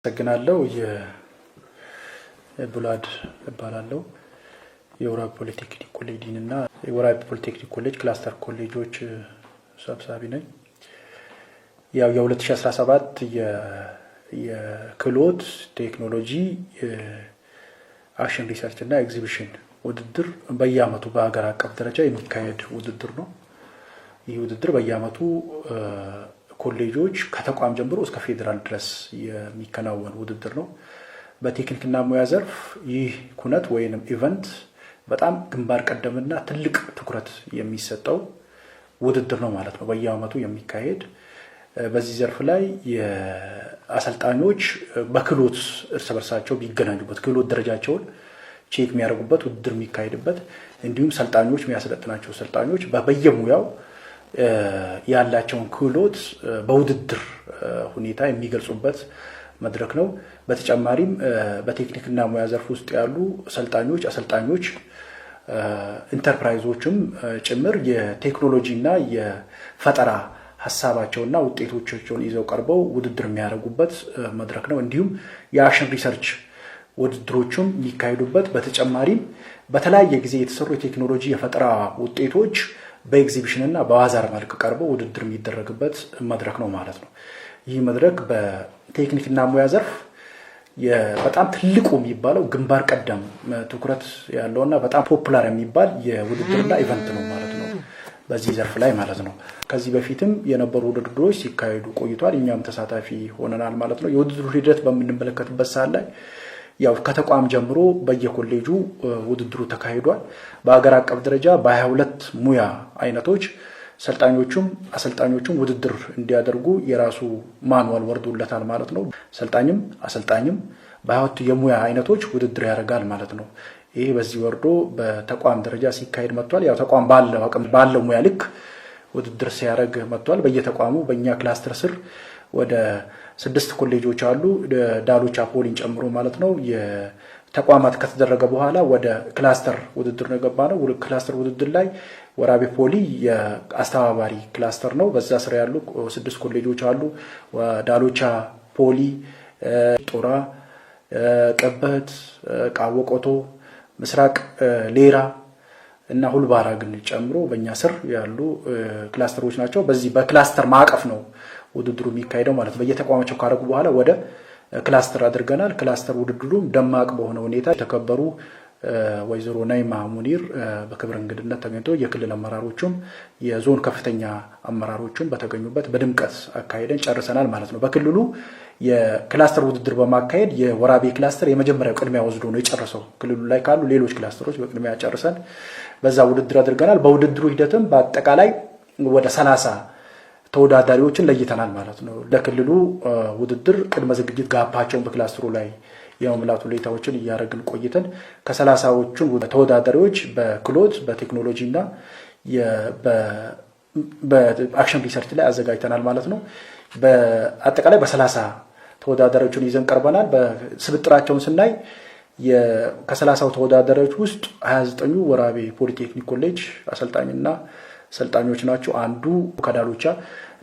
አመሰግናለሁ። የቡላድ እባላለሁ። የወራቤ ፖሊቴክኒክ ኮሌጅ እና የወራቤ ፖሊቴክኒክ ኮሌጅ cluster ኮሌጆች ሰብሳቢ ነኝ። ያው የ2017 የክህሎት ቴክኖሎጂ action research እና ኤግዚቢሽን ውድድር በየዓመቱ በሀገር አቀፍ ደረጃ የሚካሄድ ውድድር ነው። ይህ ውድድር በየዓመቱ ኮሌጆች ከተቋም ጀምሮ እስከ ፌዴራል ድረስ የሚከናወን ውድድር ነው። በቴክኒክና ሙያ ዘርፍ ይህ ኩነት ወይንም event በጣም ግንባር ቀደምና ትልቅ ትኩረት የሚሰጠው ውድድር ነው ማለት ነው። በየዓመቱ የሚካሄድ በዚህ ዘርፍ ላይ የአሰልጣኞች በክህሎት እርስ በርሳቸው ቢገናኙበት፣ ክህሎት ደረጃቸውን check የሚያደርጉበት ውድድር የሚካሄድበት፣ እንዲሁም ሰልጣኞች የሚያሰለጥናቸው ሰልጣኞች በየሙያው ያላቸውን ክህሎት በውድድር ሁኔታ የሚገልጹበት መድረክ ነው። በተጨማሪም በቴክኒክና ሙያ ዘርፍ ውስጥ ያሉ ሰልጣኞች፣ አሰልጣኞች፣ ኢንተርፕራይዞችም ጭምር የቴክኖሎጂና የፈጠራ ሀሳባቸውና ውጤቶቻቸውን ይዘው ቀርበው ውድድር የሚያደርጉበት መድረክ ነው። እንዲሁም የ action research ውድድሮቹም የሚካሄዱበት፣ በተጨማሪም በተለያየ ጊዜ የተሰሩ የቴክኖሎጂ የፈጠራ ውጤቶች በኤግዚቢሽን እና በባዛር መልክ ቀርበው ውድድር የሚደረግበት መድረክ ነው ማለት ነው። ይህ መድረክ በቴክኒክና ሙያ ዘርፍ በጣም ትልቁ የሚባለው፣ ግንባር ቀደም ትኩረት ያለውና በጣም popular የሚባል የውድድርና event ነው ማለት ነው። በዚህ ዘርፍ ላይ ማለት ነው። ከዚህ በፊትም የነበሩ ውድድሮች ሲካሄዱ ቆይቷል። እኛም ተሳታፊ ሆነናል ማለት ነው። የውድድሩ ሂደት በምንመለከትበት ሰዓት ላይ ያው ከተቋም ጀምሮ በየኮሌጁ ውድድሩ ተካሂዷል። በሀገር አቀፍ ደረጃ በ22 ሙያ አይነቶች ሰልጣኞቹም አሰልጣኞቹም ውድድር እንዲያደርጉ የራሱ manual ወርዶለታል ማለት ነው። ሰልጣኝም አሰልጣኝም በ22 የሙያ አይነቶች ውድድር ያደርጋል ማለት ነው። ይሄ በዚህ ወርዶ በተቋም ደረጃ ሲካሄድ መጥቷል። ያው ተቋም ባለው አቅም ባለው ሙያ ልክ ውድድር ሲያደርግ መጥቷል። በየተቋሙ በእኛ cluster ስር ወደ ስድስት ኮሌጆች አሉ፣ ዳሎቻ ፖሊን ጨምሮ ማለት ነው። የተቋማት ከተደረገ በኋላ ወደ cluster ውድድር ነው የገባነው። Cluster ውድድር ላይ ወራቤ ፖሊ የአስተባባሪ cluster ነው። በዛ ስር ያሉ ስድስት ኮሌጆች አሉ። ዳሎቻ ፖሊ፣ ጦራ፣ ቅበት፣ ቃወቆቶ፣ ምስራቅ ሌራ እና ሁልባራግን ጨምሮ በእኛ ስር ያሉ cluster ኦች ናቸው። በዚህ በ cluster ማዕቀፍ ነው ውድድሩ የሚካሄደው ማለት ነው። በየተቋማቸው ካደረጉ በኋላ ወደ cluster አድርገናል። Cluster ውድድሩም ደማቅ በሆነ ሁኔታ የተከበሩ ወይዘሮ ናይማ ሙኒር በክብር እንግድነት ተገኝቶ፣ የክልል አመራሮቹም የዞን ከፍተኛ አመራሮቹም በተገኙበት በድምቀት አካሄደን ጨርሰናል ማለት ነው። በክልሉ የ cluster ውድድር በማካሄድ የወራቤ cluster የመጀመሪያው ቅድሚያ ወስዶ ነው የጨረሰው። ክልሉ ላይ ካሉ ሌሎች cluster ኦች በቅድሚያ ጨርሰን በዛ ውድድር አድርገናል። በውድድሩ ሂደትም በአጠቃላይ ወደ 30 ተወዳዳሪዎችን ለይተናል ማለት ነው። ለክልሉ ውድድር ቅድመ ዝግጅት gap ኣቸውን በ cluster ኡ ላይ የመሙላት ሁኔታዎችን እያደረግን ቆይተን ከ30ዎቹን ተወዳዳሪዎች በክህሎት፣ በቴክኖሎጂ እና በ action research ላይ አዘጋጅተናል ማለት ነው። በአጠቃላይ በ30 ተወዳዳሪዎችን ይዘን ቀርበናል። በስብጥራቸውን ስናይ ከ30ው ተወዳዳሪዎች ውስጥ 29ኙ ወራቤ ፖሊቴክኒክ ኮሌጅ አሰልጣኝና ሰልጣኞች ናቸው። አንዱ ከዳሎቻ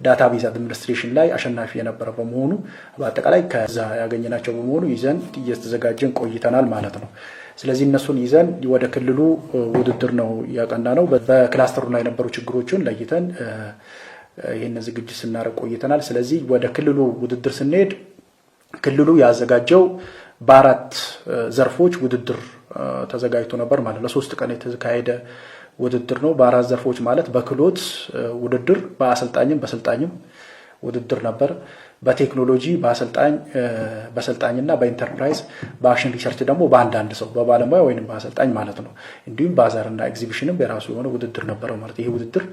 database administration ላይ አሸናፊ የነበረ በመሆኑ፣ በአጠቃላይ ከዛ ያገኘናቸው በመሆኑ ይዘን እየተዘጋጀን ቆይተናል ማለት ነው። ስለዚህ እነሱን ይዘን ወደ ክልሉ ውድድር ነው ያቀናነው። በ cluster ኡ ላይ የነበሩ ችግሮችን ለይተን ይህንን ዝግጅት ስናደርግ ቆይተናል። ስለዚህ ወደ ክልሉ ውድድር ስንሄድ ክልሉ ያዘጋጀው በአራት ዘርፎች ውድድር ተዘጋጅቶ ነበር ማለት ለ3 ቀን የተካሄደ ውድድር ነው። በአራት ዘርፎች ማለት በክህሎት ውድድር በአሰልጣኝም በሰልጣኝም ውድድር ነበር። በቴክኖሎጂ በአሰልጣኝ በሰልጣኝና በኢንተርፕራይዝ፣ በ action research ደግሞ በአንዳንድ ሰው በባለሙያ ወይም በአሰልጣኝ ማለት ነው። እንዲሁም ባዛርና ኤግዚቢሽንም የራሱ የሆነ ውድድር ነበረው ማለት ይሄ ውድድር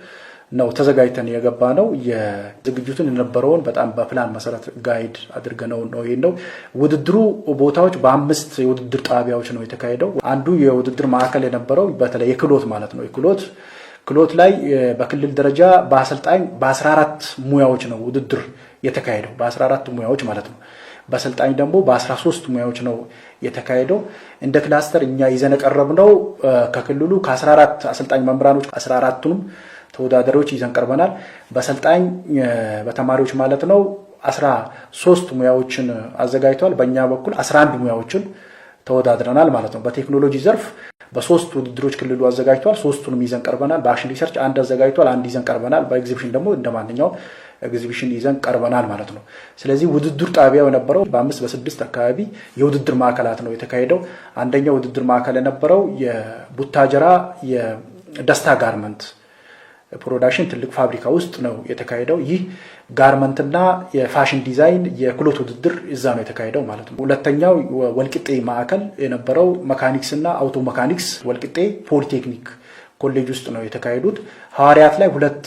ነው ተዘጋጅተን የገባነው። የዝግጅቱን የነበረውን በጣም በፕላን መሰረት guide አድርገነው ነው ይሄ ነው። ውድድሩ ቦታዎች በአምስት የውድድር ጣቢያዎች ነው የተካሄደው። አንዱ የውድድር ማዕከል የነበረው በተለይ የክህሎት ማለት ነው። የክህሎት ክህሎት ላይ በክልል ደረጃ በአሰልጣኝ በ14 ሙያዎች ነው ውድድር የተካሄደው፣ በ14 ሙያዎች ማለት ነው። በአሰልጣኝ ደግሞ በ13 ሙያዎች ነው የተካሄደው። እንደ cluster እኛ ይዘን የቀረብነው ከክልሉ ከ14 አሰልጣኝ መምህራኖች 14ቱንም ተወዳዳሪዎች ይዘን ቀርበናል። በሰልጣኝ በተማሪዎች ማለት ነው 13 ሙያዎችን አዘጋጅቷል። በእኛ በኩል 11 ሙያዎችን ተወዳድረናል ማለት ነው። በቴክኖሎጂ ዘርፍ በሶስት ውድድሮች ክልሉ አዘጋጅቷል። ሶስቱንም ይዘን ቀርበናል። በ action research አንድ አዘጋጅቷል፣ አንድ ይዘን ቀርበናል። በኤግዚቢሽን ደግሞ እንደ ማንኛውም ኤግዚቢሽን ይዘን ቀርበናል ማለት ነው። ስለዚህ ውድድር ጣቢያው የነበረው በአምስት በስድስት አካባቢ የውድድር ማዕከላት ነው የተካሄደው። አንደኛው ውድድር ማዕከል የነበረው የቡታጀራ የደስታ garment production ትልቅ ፋብሪካ ውስጥ ነው የተካሄደው። ይህ garment ና የ fashion design የክህሎት ውድድር እዛ ነው የተካሄደው ማለት ነው። ሁለተኛው ወልቂጤ ማዕከል የነበረው mechanics እና auto mechanics ወልቂጤ ፖሊቴክኒክ ኮሌጅ ውስጥ ነው የተካሄዱት። ሐዋርያት ላይ ሁለት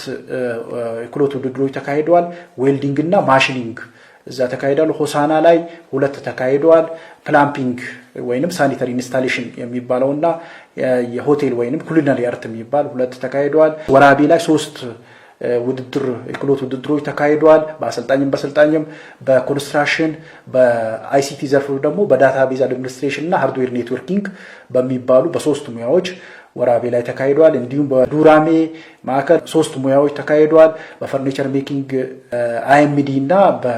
የክህሎት ውድድሮች ተካሂደዋል። Welding እና machining እዛ ተካሂደዋል። ሆሳና ላይ ሁለት ተካሂደዋል። Plumbing ወይንም sanitary installation የሚባለውና የሆቴል ወይንም culinary art የሚባል ሁለት ተካሂደዋል። ወራቤ ላይ ሶስት ውድድር የክህሎት ውድድሮች ተካሂደዋል። በአሰልጣኝም በሰልጣኝም በ construction በ ICT ዘርፍ ደግሞ በ database administration እና hardware networking በሚባሉ በሶስት ሙያዎች ወራቤ ላይ ተካሂደዋል። እንዲሁም በዱራሜ ማዕከል ሶስት ሙያዎች ተካሂደዋል። በ furniture making IMD እና በ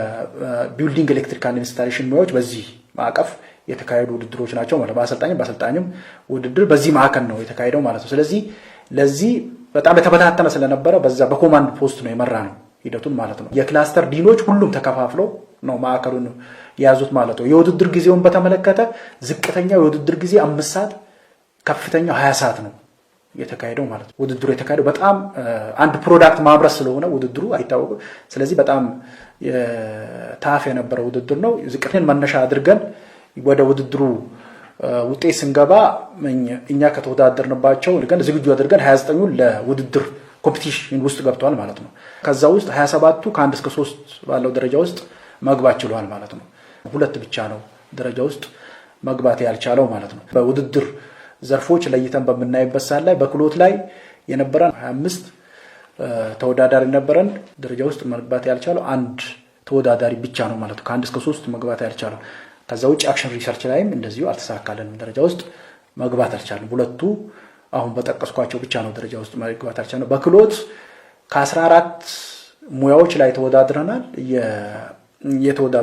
building electrical installation ሙያዎች በዚህ ማዕቀፍ የተካሄዱ ውድድሮች ናቸው ማለት በአሰልጣኝም በአሰልጣኝም ውድድር በዚህ ማዕከል ነው የተካሄደው ማለት ነው። ስለዚህ ለዚህ በጣም የተበታተነ ስለነበረ በዛ በ command post ነው የመራነው ሂደቱን ማለት ነው። የ cluster ዲኖች ሁሉም ተከፋፍለው ነው ማዕከሉን የያዙት ማለት ነው። የውድድር ጊዜውን በተመለከተ ዝቅተኛው የውድድር ጊዜ 5 ሰዓት፣ ከፍተኛው 20 ሰዓት ነው የተካሄደው ማለት ነው። ውድድሩ የተካሄደው በጣም አንድ product ማምረት ስለሆነ ውድድሩ አይታወቅም። ስለዚህ በጣም tough የነበረ ውድድር ነው። ዝቅተኛን መነሻ አድርገን ወደ ውድድሩ ውጤት ስንገባ እኛ ከተወዳደርንባቸው ዝግጁ አድርገን 29ኙን ለውድድር competition ውስጥ ገብተዋል ማለት ነው። ከዛ ውስጥ 27ቱ ከአንድ እስከ ሶስት ባለው ደረጃ ውስጥ መግባት ችሏል ማለት ነው። ሁለት ብቻ ነው ደረጃ ውስጥ መግባት ያልቻለው ማለት ነው። በውድድር ዘርፎች ለይተን በምናይበት ሰዓት ላይ በክህሎት ላይ የነበረን 25 ተወዳዳሪ ነበረን። ደረጃ ውስጥ መግባት ያልቻለው አንድ ተወዳዳሪ ብቻ ነው ማለት ነው። ከአንድ እስከ ሶስት መግባት ያልቻለው። ከዛ ውጭ action research ላይም እንደዚሁ አልተሳካልንም። ደረጃ ውስጥ መግባት አልቻልንም። ሁለቱ አሁን በጠቀስኳቸው ብቻ ነው ደረጃ ውስጥ መግባት አልቻልንም። በክህሎት ከ14 ሙያዎች ላይ ተወዳድረናል።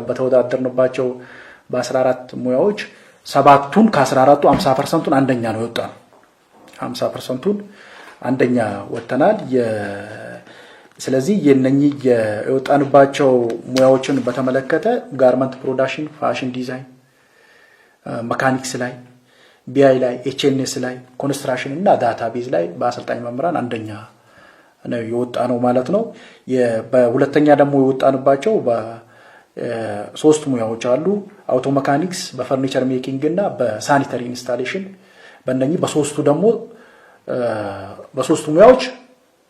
በተወዳደርንባቸው በ14 ሙያዎች ሰባቱን ከ14ቱ 50%ቱን አንደኛ ነው የወጣነው። 50%ቱን አንደኛ ወጥተናል። ስለዚህ የነኚህ የወጣንባቸው ሙያዎችን በተመለከተ garment production፣ fashion design፣ mechanics ላይ፣ BI ላይ፣ HNS ላይ፣ construction እና database ላይ በአሰልጣኝ መምህራን አንደኛ ነው የወጣነው ማለት ነው። በሁለተኛ ደግሞ የወጣንባቸው ሶስት ሙያዎች አሉ። Auto mechanics፣ በ furniture making እና በ sanitary installation። በእነኚህ በሶስቱ ደግሞ በሶስቱ ሙያዎች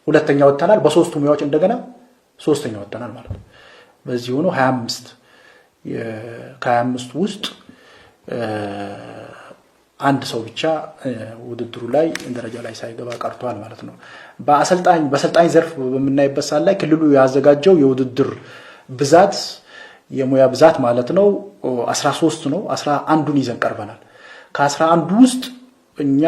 ሁለተኛ ወጥተናል። በሶስቱ ሙያዎች እንደገና ሶስተኛ ወጥተናል ማለት ነው። በዚህ ሆኖ 25 ከ25 ውስጥ አንድ ሰው ብቻ ውድድሩ ላይ ደረጃ ላይ ሳይገባ ቀርቷል ማለት ነው። በአሰልጣኝ ዘርፍ በምናይበት ሰዓት ላይ ክልሉ ያዘጋጀው የውድድር ብዛት የሙያ ብዛት ማለት ነው 13 ነው። 11ዱን ይዘን ቀርበናል። ከ11ዱ ውስጥ እኛ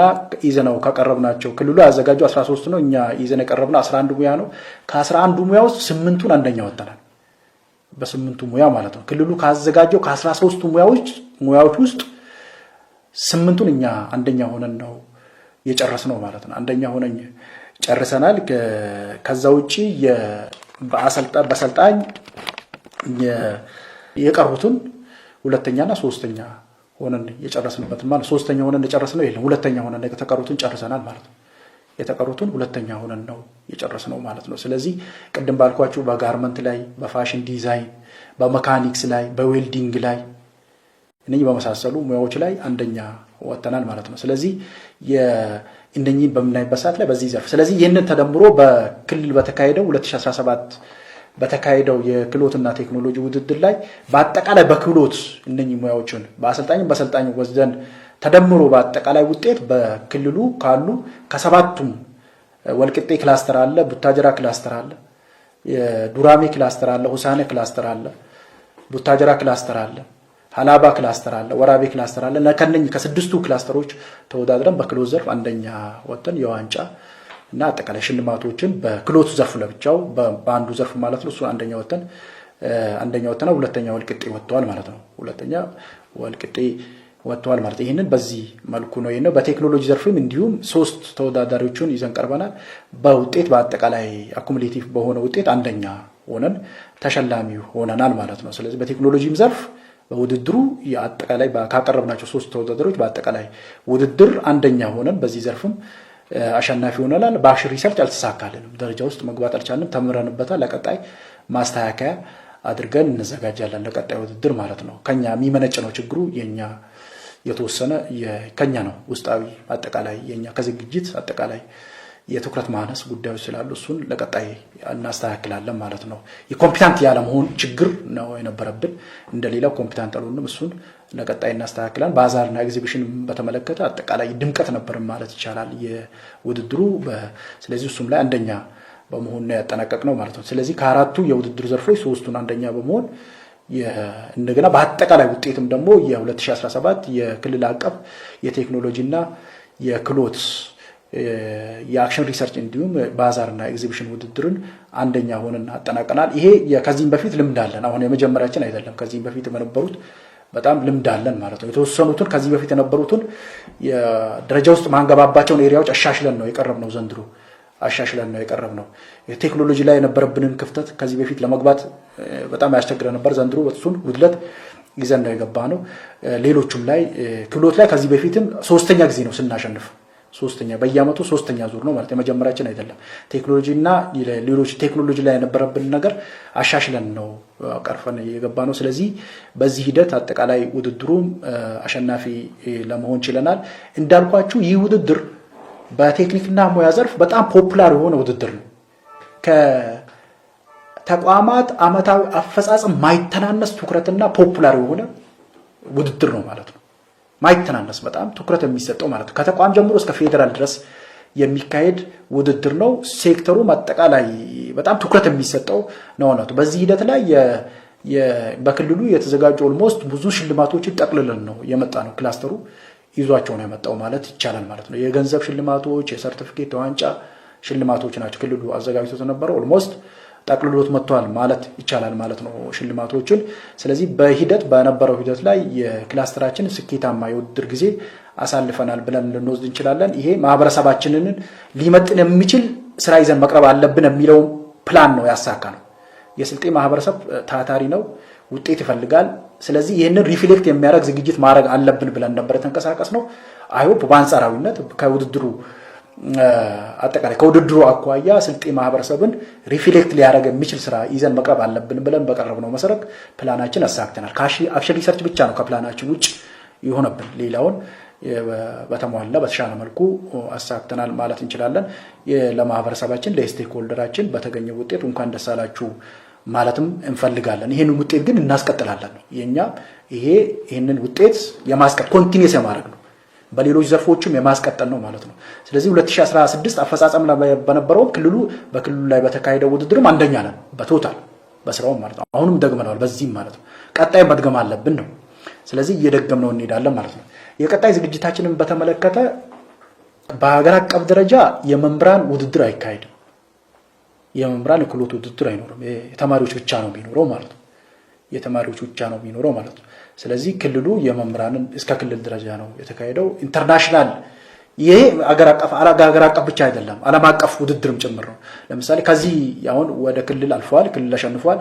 ይዘነው ከቀረብናቸው ክልሉ ያዘጋጀው 13 ነው። እኛ ይዘን የቀረብነው 11 ሙያ ነው። ከ11ዱ ሙያ ውስጥ ስምንቱን አንደኛ ወጥተናል። በስምንቱ ሙያ ማለት ነው። ክልሉ ካዘጋጀው ከ13ቱ ሙያዎች ውስጥ ስምንቱን እኛ አንደኛ ሆነን ነው የጨረስነው ማለት ነው። አንደኛ ሆነን ጨርሰናል። ከዛ ውጭ በአሰልጣኝ የቀሩትን ሁለተኛና ሶስተኛ ሆነን የጨረስንበት ማለት ሶስተኛ ሆነን የጨረስነው የለም፣ ሁለተኛ ሆነን የተቀሩትን ጨርሰናል ማለት ነው። የተቀሩትን ሁለተኛ ሆነን ነው የጨረስነው ማለት ነው። ስለዚህ ቅድም ባልኳችሁ በ garment ላይ፣ በ fashion design፣ በ mechanics ላይ፣ በ welding ላይ እነኚህ በመሳሰሉ ሙያዎች ላይ አንደኛ ወጥተናል ማለት ነው። ስለዚህ እነኚህን በምናይበት ሰዓት ላይ በዚህ ዘርፍ ስለዚህ ይህንን ተደምሮ በክልል በተካሄደው 2017 በተካሄደው የክህሎትና ቴክኖሎጂ ውድድር ላይ በአጠቃላይ በክህሎት እነኚህ ሙያዎችን በአሰልጣኝም በሰልጣኝ ወስደን ተደምሮ በአጠቃላይ ውጤት በክልሉ ካሉ ከሰባቱም ወልቂጤ cluster አለ፣ ቡታጀራ cluster አለ፣ ዱራሜ cluster አለ፣ ሆሳዕና cluster አለ፣ ቡታጀራ cluster አለ፣ ሀላባ cluster አለ፣ ወራቤ cluster አለ። ከነኚህ ከስድስቱ cluster ኦች ተወዳድረን በክህሎት ዘርፍ አንደኛ ወጥተን የዋንጫ እና አጠቃላይ ሽልማቶችን በክህሎት ዘርፍ ለብቻው በአንዱ ዘርፍ ማለት ነው እሱ አንደኛ ወጥተን አንደኛ ወጥተናል። ሁለተኛ ወልቅጤ ወጥተዋል ማለት ነው። ሁለተኛ ወልቅጤ ወጥተዋል ማለት ይህንን በዚህ መልኩ ነው ነው። በቴክኖሎጂ ዘርፍም እንዲሁም 3 ተወዳዳሪዎችን ይዘን ቀርበናል። በውጤት በአጠቃላይ accumulative በሆነ ውጤት አንደኛ ሆነን ተሸላሚ ሆነናል ማለት ነው። ስለዚህ በቴክኖሎጂም ዘርፍ በውድድሩ አጠቃላይ ካቀረብናቸው 3 ተወዳዳሪዎች በአጠቃላይ ውድድር አንደኛ ሆነን በዚህ ዘርፍም አሸናፊ ሆነናል። በ action research አልተሳካልንም፣ ደረጃ ውስጥ መግባት አልቻልንም። ተምረንበታል። ለቀጣይ ማስተካከያ አድርገን እንዘጋጃለን ለቀጣይ ውድድር ማለት ነው። ከኛ የሚመነጭ ነው ችግሩ፣ የኛ የተወሰነ ከኛ ነው ውስጣዊ አጠቃላይ የኛ ከዝግጅት አጠቃላይ የትኩረት ማነስ ጉዳዮች ስላሉ እሱን ለቀጣይ እናስተካክላለን ማለት ነው። የ competent ያለመሆን ችግር ነው የነበረብን፣ እንደሌላው competent አልሆንም። እሱን ለቀጣይ እናስተካክላለን። ባዛርና ኤግዚቢሽን በተመለከተ አጠቃላይ ድምቀት ነበር ማለት ይቻላል የውድድሩ። ስለዚህ እሱም ላይ አንደኛ በመሆን ነው ያጠናቀቅነው ማለት ነው። ስለዚህ ከአራቱ የውድድር ዘርፎች 3ቱን አንደኛ በመሆን እንደገና በአጠቃላይ ውጤትም ደግሞ የ2017 የክልል አቀፍ የቴክኖሎጂና የክህሎት የ action research እንዲሁም ባዛርና ኤግዚቢሽን ውድድርን አንደኛ ሆነን አጠናቀናል። ይሄ ከዚህም በፊት ልምድ አለን። አሁን የመጀመሪያችን አይደለም። ከዚህም በፊት የነበሩት በጣም ልምድ አለን ማለት ነው። የተወሰኑትን ከዚህ በፊት የነበሩትን ደረጃ ውስጥ ማንገባባቸውን area ዎች አሻሽለን ነው የቀረብነው። ዘንድሮ አሻሽለን ነው የቀረብነው። ቴክኖሎጂ ላይ የነበረብንን ክፍተት ከዚህ በፊት ለመግባት በጣም ያስቸግረ ነበር። ዘንድሮ እሱን ጉድለት ይዘን ነው የገባነው። ሌሎቹም ላይ ክህሎት ላይ ከዚህ በፊትም 3ኛ ጊዜ ነው ስናሸንፍ፣ 3ኛ በየዓመቱ 3ኛ ዙር ነው ማለት የመጀመሪያችን አይደለም። ቴክኖሎጂና ሌሎች ቴክኖሎጂ ላይ የነበረብን ነገር አሻሽለን ነው ቀርፈን የገባነው። ስለዚህ በዚህ ሂደት አጠቃላይ ውድድሩም አሸናፊ ለመሆን ችለናል። እንዳልኳችሁ ይህ ውድድር በቴክኒክና ሙያ ዘርፍ በጣም popular የሆነ ውድድር ነው። ከተቋማት ዓመታዊ አፈጻጸም ማይተናነስ ትኩረትና popular የሆነ ውድድር ነው ማለት ነው። ማይተናነስ በጣም ትኩረት የሚሰጠው ማለት ነው። ከተቋም ጀምሮ እስከ ፌዴራል ድረስ የሚካሄድ ውድድር ነው። ሴክተሩ አጠቃላይ በጣም ትኩረት የሚሰጠው ነው ነው። በዚህ ሂደት ላይ በክልሉ የተዘጋጁ almost ብዙ ሽልማቶችን ጠቅልለን ነው የመጣነው። ክላስተሩ ይዟቸው ነው የመጣው ማለት ይቻላል ማለት ነው። የገንዘብ ሽልማቶች፣ የሰርቲፊኬት፣ የዋንጫ ሽልማቶች ናቸው ክልሉ አዘጋጅቶት የነበረው። almost ጠቅልሎት መጥቷል ማለት ይቻላል ማለት ነው ሽልማቶችን። ስለዚህ በሂደት በነበረው ሂደት ላይ የክላስተራችን ስኬታማ የውድድር ጊዜ አሳልፈናል ብለን ልንወስድ እንችላለን። ይሄ ማህበረሰባችንን ሊመጥን የሚችል ስራ ይዘን መቅረብ አለብን የሚለው ፕላን ነው ያሳካነው። የስልጤ ማህበረሰብ ታታሪ ነው፣ ውጤት ይፈልጋል። ስለዚህ ይህንን reflect የሚያደርግ ዝግጅት ማድረግ አለብን ብለን ነበር የተንቀሳቀስነው። I hope በአንጻራዊነት ከውድድሩ አጠቃላይ ከውድድሩ አኳያ ስልጤ ማህበረሰብን reflect ሊያደርግ የሚችል ስራ ይዘን መቅረብ አለብን ብለን በቀረብነው መሰረት ፕላናችን አሳክተናል። action research ብቻ ነው ከፕላናችን ውጭ የሆነብን፣ ሌላውን በተሟላ በተሻለ መልኩ አሳክተናል ማለት እንችላለን። ለማህበረሰባችን ለ stakeholder ኣችን በተገኘ ውጤት እንኳን ደስ አላችሁ ማለትም እንፈልጋለን። ይህንን ውጤት ግን እናስቀጥላለን ነው የኛ ይሄ ይህንን ውጤት የማስቀጠል continuous የማድረግ ነው፣ በሌሎች ዘርፎችም የማስቀጠል ነው ማለት ነው። ስለዚህ 2016 አፈጻጸም በነበረው ክልሉ በክልሉ ላይ በተካሄደው ውድድርም አንደኛ ነን በ total በስራውም ማለት ነው። አሁንም ደግመነዋል በዚህም ማለት ነው። ቀጣይ መድገም አለብን ነው። ስለዚህ እየደገምነው እንሄዳለን ማለት ነው። የቀጣይ ዝግጅታችንን በተመለከተ በሀገር አቀፍ ደረጃ የመምህራን ውድድር አይካሄድም። የመምህራን የክህሎት ውድድር አይኖርም። የተማሪዎች ብቻ ነው የሚኖረው ማለት ነው። የተማሪዎች ብቻ ነው የሚኖረው ማለት ነው። ስለዚህ ክልሉ የመምህራንን እስከ ክልል ደረጃ ነው የተካሄደው። international ይሄ አገር አቀፍ ብቻ አይደለም፣ ዓለም አቀፍ ውድድርም ጭምር ነው። ለምሳሌ ከዚህ አሁን ወደ ክልል አልፈዋል፣ ክልል አሸንፈዋል።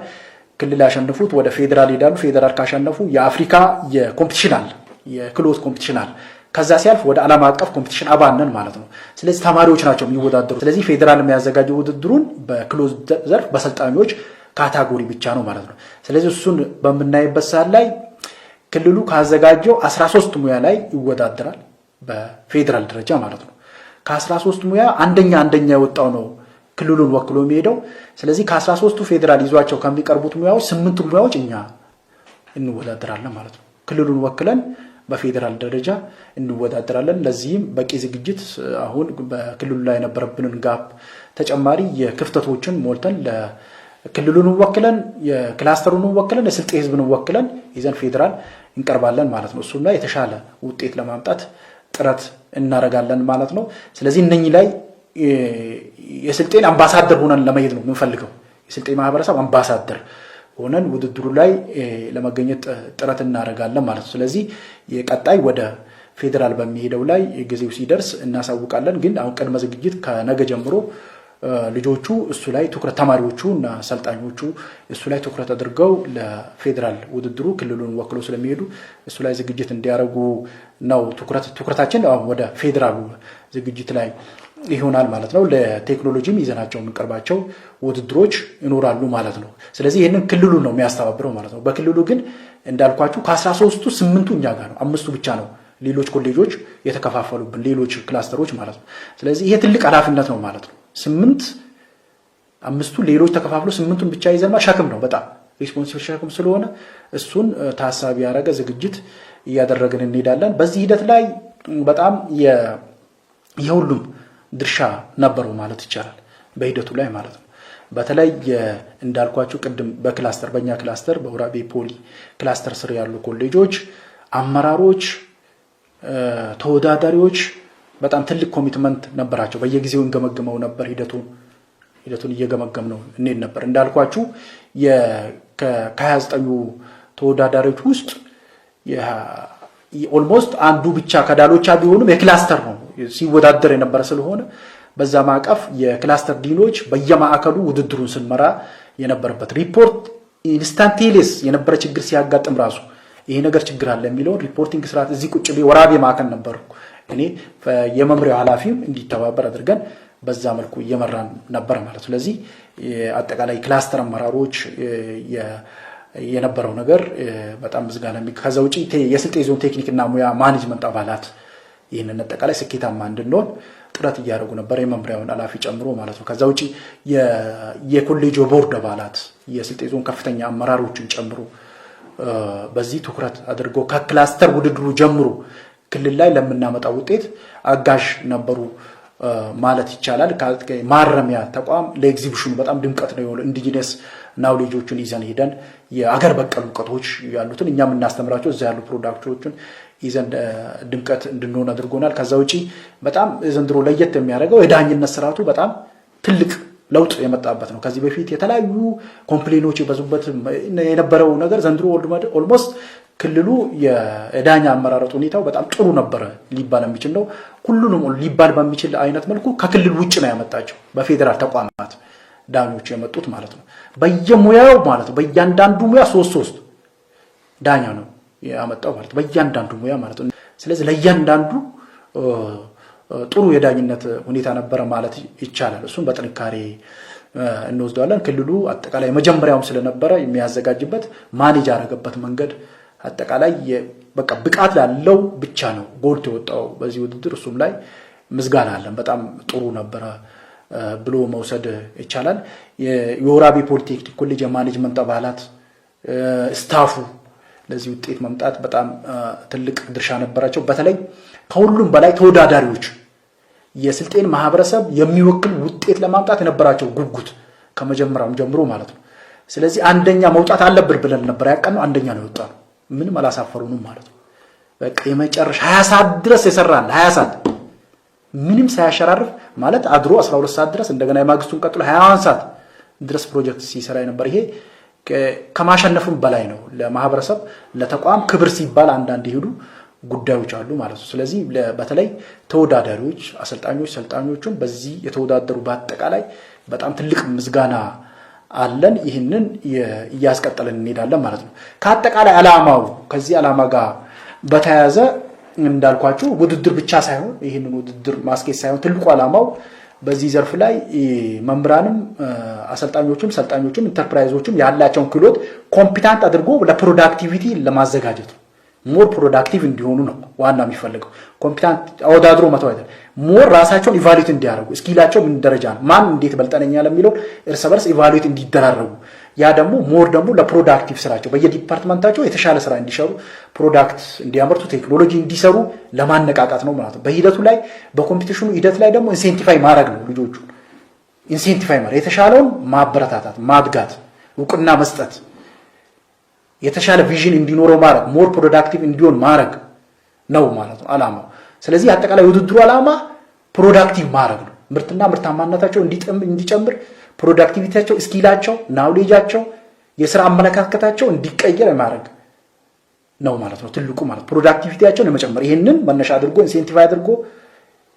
ክልል ያሸንፉት ወደ ፌዴራል ይሄዳሉ። ፌዴራል ካሸነፉ የአፍሪካ የ competition አለ፣ የክህሎት competition አለ። ከዛ ሲያልፍ ወደ ዓለም አቀፍ competition አባነን ማለት ነው። ስለዚህ ተማሪዎች ናቸው የሚወዳደሩ። ስለዚህ ፌዴራል የሚያዘጋጀው ውድድሩን በክህሎት ዘርፍ በሰልጣኞች category ብቻ ነው ማለት ነው። ስለዚህ እሱን በምናይበት ሰዓት ላይ ክልሉ ካዘጋጀው 13 ሙያ ላይ ይወዳደራል በፌዴራል ደረጃ ማለት ነው። ከ13 ሙያ አንደኛ አንደኛ የወጣው ነው ክልሉን ወክሎ የሚሄደው። ስለዚህ ከ13ቱ ፌዴራል ይዟቸው ከሚቀርቡት ሙያዎች 8ቱ ሙያዎች እኛ እንወዳደራለን ማለት ነው። ክልሉን ወክለን በፌዴራል ደረጃ እንወዳደራለን። ለዚህም በቂ ዝግጅት አሁን በክልሉ ላይ የነበረብንን gap ተጨማሪ የክፍተቶችን ሞልተን ክልሉን ወክለን የክላስተሩን ወክለን የስልጤ ሕዝብን ወክለን ይዘን ፌዴራል እንቀርባለን ማለት ነው። እሱም ላይ የተሻለ ውጤት ለማምጣት ጥረት እናደርጋለን ማለት ነው። ስለዚህ እነኚህ ላይ የስልጤን አምባሳደር ሆነን ለመሄድ ነው የምንፈልገው። የስልጤ ማህበረሰብ አምባሳደር ሆነን ውድድሩ ላይ ለመገኘት ጥረት እናደርጋለን ማለት ነው። ስለዚህ የቀጣይ ወደ ፌዴራል በሚሄደው ላይ ጊዜው ሲደርስ እናሳውቃለን። ግን አሁን ቅድመ ዝግጅት ከነገ ጀምሮ ልጆቹ እሱ ላይ ትኩረት፣ ተማሪዎቹ እና ሰልጣኞቹ እሱ ላይ ትኩረት አድርገው ለፌዴራል ውድድሩ ክልሉን ወክሎ ስለሚሄዱ እሱ ላይ ዝግጅት እንዲያደርጉ ነው። ትኩረታችን ወደ ፌዴራሉ ዝግጅት ላይ ይሆናል ማለት ነው። ለቴክኖሎጂም ይዘናቸው የምንቀርባቸው ውድድሮች ይኖራሉ ማለት ነው። ስለዚህ ይህንን ክልሉ ነው የሚያስተባብረው ማለት ነው። በክልሉ ግን እንዳልኳችሁ ከ13ቱ 8ቱ እኛ ጋር ነው፣ 5ቱ ብቻ ነው ሌሎች ኮሌጆች የተከፋፈሉብን፣ ሌሎች ክላስተሮች ማለት ነው። ስለዚህ ይሄ ትልቅ ኃላፊነት ነው ማለት ነው። 8 5ቱ ሌሎች ተከፋፍሎ 8ቱን ብቻ ይዘን ሸክም ነው፣ በጣም responsible ሸክም ስለሆነ እሱን ታሳቢ ያደረገ ዝግጅት እያደረግን እንሄዳለን። በዚህ ሂደት ላይ በጣም የሁሉም ድርሻ ነበረው ማለት ይቻላል፣ በሂደቱ ላይ ማለት ነው። በተለይ እንዳልኳችሁ ቅድም በክላስተር፣ በእኛ ክላስተር በወራቤ ፖሊ ክላስተር ስር ያሉ ኮሌጆች አመራሮች፣ ተወዳዳሪዎች በጣም ትልቅ commitment ነበራቸው። በየጊዜው እንገመግመው ነበር፣ ሂደቱን እየገመገምነው እንሄድ ነበር። እንዳልኳችሁ ከ29ኙ ተወዳዳሪዎች ውስጥ almost አንዱ ብቻ ከዳሎቻ ቢሆንም የክላስተር ነው ሲወዳደር የነበረ ስለሆነ በዛ ማዕቀፍ የክላስተር ዲኖች በየማዕከሉ ውድድሩን ስንመራ የነበረበት፣ ሪፖርት instantaneous የነበረ ችግር ሲያጋጥም ራሱ ይሄ ነገር ችግር አለ የሚለውን reporting ስርዓት እዚህ ቁጭ ብዬ ወራቤ ማዕከል ነበርኩ እኔ፣ የመምሪያው ኃላፊም እንዲተባበር አድርገን በዛ መልኩ እየመራን ነበር ማለት። ስለዚህ አጠቃላይ ክላስተር አመራሮች የነበረው ነገር በጣም ምስጋና። ከዛ ውጪ የስልጤ ዞን ቴክኒክና ሙያ ማኔጅመንት አባላት ይህንን አጠቃላይ ስኬታማ እንድንሆን ጥረት እያደረጉ ነበር፣ የመምሪያውን ኃላፊ ጨምሮ ማለት ነው። ከዛ ውጪ የኮሌጅ ቦርድ አባላት፣ የስልጤ ዞን ከፍተኛ አመራሮችን ጨምሮ በዚህ ትኩረት አድርጎ ከክላስተር ውድድሩ ጀምሮ ክልል ላይ ለምናመጣው ውጤት አጋዥ ነበሩ ማለት ይቻላል። ማረሚያ ተቋም ለኤግዚቢሽኑ በጣም ድምቀት ነው የሆነው። Indigenous knowledge ኦችን ይዘን ሄደን የአገር በቀል እውቀቶች ያሉትን እኛ የምናስተምራቸው እዛ ያሉ product ኦችን ይዘን ድምቀት እንድንሆን አድርጎናል። ከዛ ውጪ በጣም ዘንድሮ ለየት የሚያደርገው የዳኝነት ስርዓቱ በጣም ትልቅ ለውጥ የመጣበት ነው። ከዚህ በፊት የተለያዩ complain ኦች የበዙበት የነበረው ነገር ዘንድሮ almost ክልሉ የዳኛ አመራረጥ ሁኔታው በጣም ጥሩ ነበረ ሊባል የሚችል ነው። ሁሉንም ሊባል በሚችል አይነት መልኩ ከክልል ውጭ ነው ያመጣቸው፣ በፌዴራል ተቋማት ዳኞቹ የመጡት ማለት ነው። በየሙያው ማለት ነው። በእያንዳንዱ ሙያ ሶስት ሶስት ዳኛ ነው ያመጣው ማለት ነው። በእያንዳንዱ ሙያ ማለት ነው። ስለዚህ ለእያንዳንዱ ጥሩ የዳኝነት ሁኔታ ነበረ ማለት ይቻላል። እሱን በጥንካሬ እንወስደዋለን። ክልሉ አጠቃላይ መጀመሪያውም ስለነበረ የሚያዘጋጅበት manage ያደረገበት መንገድ አጠቃላይ በቃ ብቃት ላለው ብቻ ነው ጎልቶ የወጣው በዚህ ውድድር። እሱም ላይ ምስጋና አለን። በጣም ጥሩ ነበረ ብሎ መውሰድ ይቻላል። የወራቤ ፖሊቴክኒክ ኮሌጅ የማኔጅመንት አባላት፣ staff ኡ ለዚህ ውጤት መምጣት በጣም ትልቅ ድርሻ ነበራቸው። በተለይ ከሁሉም በላይ ተወዳዳሪዎች የስልጤን ማህበረሰብ የሚወክል ውጤት ለማምጣት የነበራቸው ጉጉት ከመጀመሪያውም ጀምሮ ማለት ነው። ስለዚህ አንደኛ መውጣት አለብን ብለን ነበር ያቀድነው። አንደኛ ነው የወጣነው። ምንም አላሳፈሩንም ማለት ነው። በቃ የመጨረሻ 20 ሰዓት ድረስ የሰራል፣ 20 ሰዓት ምንም ሳያሸራርፍ ማለት አድሮ 12 ሰዓት ድረስ፣ እንደገና የማግስቱን ቀጥሎ 21 ሰዓት ድረስ ፕሮጀክት ሲሰራ የነበር፣ ይሄ ከማሸነፍም በላይ ነው። ለማህበረሰብ ለተቋም ክብር ሲባል አንዳንድ የሄዱ ጉዳዮች አሉ ማለት ነው። ስለዚህ በተለይ ተወዳዳሪዎች፣ አሰልጣኞች፣ ሰልጣኞቹም በዚህ የተወዳደሩ በአጠቃላይ በጣም ትልቅ ምስጋና አለን። ይህንን እያስቀጠልን እንሄዳለን ማለት ነው። ከአጠቃላይ ዓላማው ከዚህ ዓላማ ጋር በተያያዘ እንዳልኳችሁ ውድድር ብቻ ሳይሆን፣ ይህንን ውድድር ማስኬድ ሳይሆን ትልቁ ዓላማው በዚህ ዘርፍ ላይ መምህራንም፣ አሰልጣኞችም፣ ሰልጣኞችም፣ ኢንተርፕራይዞችም ያላቸውን ክህሎት competent አድርጎ ለ productivity ለማዘጋጀት ነው። More productive እንዲሆኑ ነው ዋና የሚፈልገው። Competent አወዳድሮ መተው አይደለም። More ራሳቸውን evaluate እንዲያደርጉ፣ skill ኣቸው ምን ደረጃ ነው፣ ማን እንዴት በልጠነኛል የሚለውን እርስ በርስ evaluate እንዲደራረጉ፣ ያ ደግሞ more ደግሞ ለ productive ስራቸው በየ department ኣቸው የተሻለ ስራ እንዲሰሩ፣ product እንዲያመርቱ፣ ቴክኖሎጂ እንዲሰሩ ለማነቃቃት ነው ማለት ነው። በሂደቱ ላይ፣ በ competition ኑ ሂደት ላይ ደግሞ incentify ማድረግ ነው። ልጆቹን incentify ማድረግ፣ የተሻለውን ማበረታታት፣ ማትጋት፣ እውቅና መስጠት፣ የተሻለ vision እንዲኖረው ማድረግ፣ more productive እንዲሆን ማድረግ ነው ማለት ነው አላማው። ስለዚህ አጠቃላይ የውድድሩ ዓላማ productive ማድረግ ነው። ምርትና ምርታማነታቸው እንዲጨምር፣ productivity ያቸው፣ skill ኣቸው፣ knowledge ኣቸው፣ የስራ አመለካከታቸው እንዲቀየር የማድረግ ነው ማለት ነው። ትልቁ ማለት productivity ያቸውን የመጨመር፣ ይህንን መነሻ አድርጎ፣ incentive አድርጎ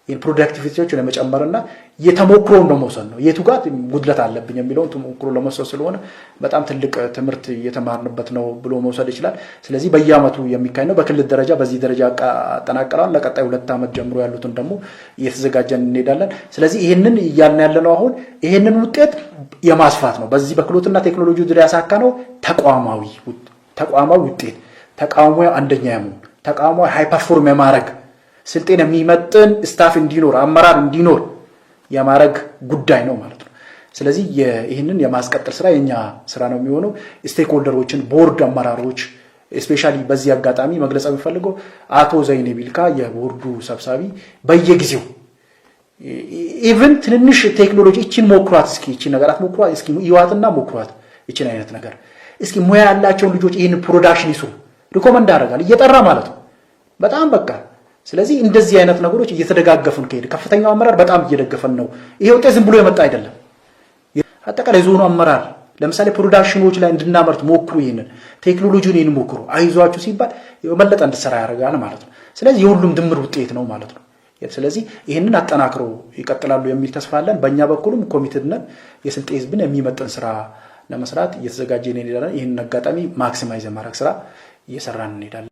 productivity ያቸውን የመጨመርና የተሞክሮውን በመውሰድ ነው። የቱ ጋር ጉድለት አለብኝ የሚለውን ተሞክሮ ለመውሰድ ስለሆነ በጣም ትልቅ ትምህርት እየተማርንበት ነው ብሎ መውሰድ ይችላል። ስለዚህ በየዓመቱ የሚካሄድ ነው። በክልል ደረጃ በዚህ ደረጃ አጠናቀረዋል። ለቀጣይ 2 ዓመት ጀምሮ ያሉትን ደግሞ እየተዘጋጀን እንሄዳለን። ስለዚህ ይህንን እያልን ያለነው አሁን ይህንን ውጤት የማስፋት ነው። በዚህ በክህሎትና ቴክኖሎጂ ዙሪያ ያሳካነው ተቋማዊ ውጤት፣ ተቋማዊ አንደኛ የመሆን፣ ተቋማዊ high perform የማድረግ፣ ስልጤን የሚመጥን staff እንዲኖር፣ አመራር እንዲኖር የማድረግ ጉዳይ ነው ማለት ነው። ስለዚህ ይህንን የማስቀጠል ስራ የኛ ስራ ነው የሚሆነው። Stakeholder ኦችን፣ ቦርድ አመራሮች፣ especially በዚህ አጋጣሚ መግለጽ የምፈልገው አቶ ዘይኔ ቢልካ የቦርዱ ሰብሳቢ በየጊዜው even ትንንሽ ቴክኖሎጂ እችን ሞክሯት እስኪ፣ እችን ነገራት ሞክሯት እስኪ፣ ይዋትና ሞክሯት እችን አይነት ነገር እስኪ፣ ሙያ ያላቸውን ልጆች ይህን production ይስሩ recommend ያደርጋል እየጠራ ማለት ነው። በጣም በቃ ስለዚህ እንደዚህ አይነት ነገሮች እየተደጋገፍን ከሄድ፣ ከፍተኛው አመራር በጣም እየደገፈን ነው። ይሄ ውጤት ዝም ብሎ የመጣ አይደለም። አጠቃላይ ዞኑ አመራር ለምሳሌ production ኖች ላይ እንድናመርት ሞክሩ፣ ይህንን ቴክኖሎጂውን ይህን ሞክሩ፣ አይዟችሁ ሲባል የበለጠ እንድሰራ ያደርጋል ማለት ነው። ስለዚህ የሁሉም ድምር ውጤት ነው ማለት ነው። ስለዚህ ይህንን አጠናክረው ይቀጥላሉ የሚል ተስፋ አለን። በእኛ በኩልም committed ነን። የስልጤ ሕዝብን የሚመጥን ስራ ለመስራት እየተዘጋጀን እንሄዳለን። ይህንን አጋጣሚ maximize የማድረግ ስራ እየሰራን እንሄዳለን።